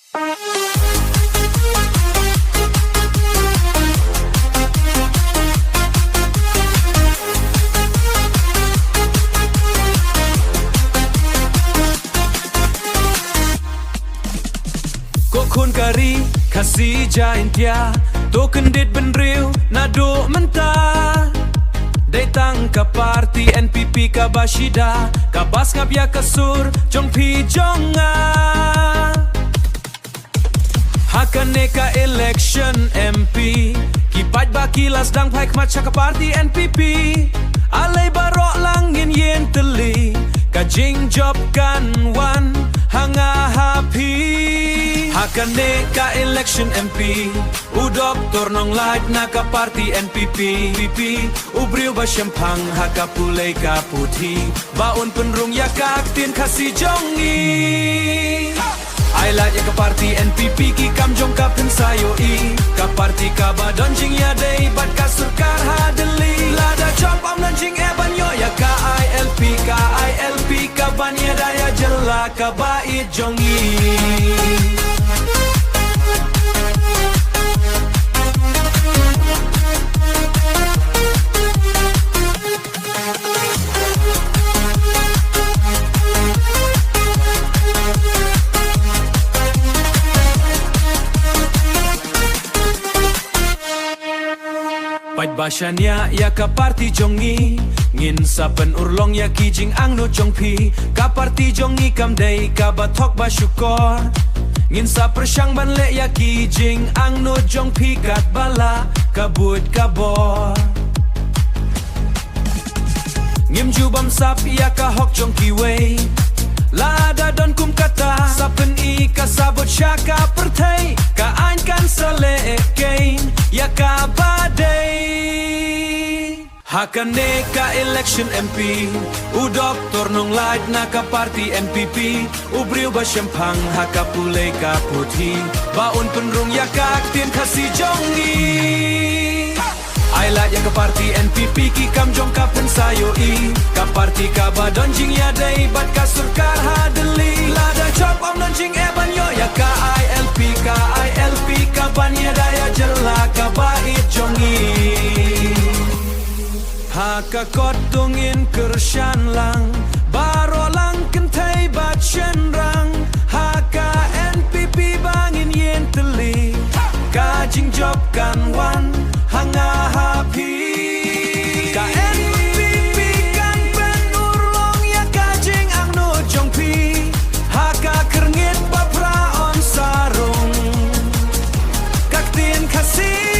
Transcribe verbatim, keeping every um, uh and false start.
Ko khun ka ri Khasi Jaintia, to kyndit bynriew naduh mynta. Dei tang ka parti N P P kaba shida, kaba sngap ïa ka sur jong phi jong nga. Ha kane ka election M P, ki paidbah ki la sdang phai khmat sha ka parti N P P. Alei baroh lang ngin ïeng tylli, ka jingjop kan wan ha nga ha phi. Ha kane ka election M P, u Doktor Nonglait na ka parti N P P, P P, u briew ba shemphang ha ka pule ka puthi, ba un pynrung ïa ka ktien Khasi jong ngi. Ai lad ïa ka parti N P P, ki kam jong ka phin sa ïohi. Ka parti kaba don jingïadei bad ka sorkar ha Delhi. Lada jop ym don jingeh ban ïoh ïa ka I L P, ka I L P kaban ïada ïa jylla kaba ïeit jong ngi. Paidbah shaniah ïa ka parti jong ngi, ngin sa pynurlong ïa ki jingangnud jong phi. Ka parti jong ngi kam dei kaba thok ba shukor. Ngin sa pyrshang ban leh ïa ki jingangnud jong phi katba lah ka buit ka bor. Ngim ju bamsap ïa ka hok jong kiwei. Lada don kum kata, sa pyni ka sabut sha ka pyrthei. Ka aiñ kan sa leh kein ïa kaba dei. Ha kane ka election M P, u Doktor Nonglait na ka parti N P P, u briew ba shemphang ha ka pule ka puthi, ba un pynrung ïa ka ktien Khasi jong ngi. Ai lad ïa ka parti N P P, ki kam jong ka phin sa ïohi. Ka parti kaba don jingïadei bad ka sorkar ha Delhi. Lada jop ym don jingeh ban ïoh ïa ka I L P, ka I L P kaban ïada ïa jylla kaba ïeit jong ngi. Ha ka kot to ngin kyrshan lang, baroh lang kynthei bad shynrang. Ha ka N P P ba ngin ïeng tylli, ka jingjop kan wan ha nga ha phi. Ka N P P kan pynurlong ïa ka jingangnud jong phi. Ha ka khyrngit ba phra yn sa rung, ka ktien Khasi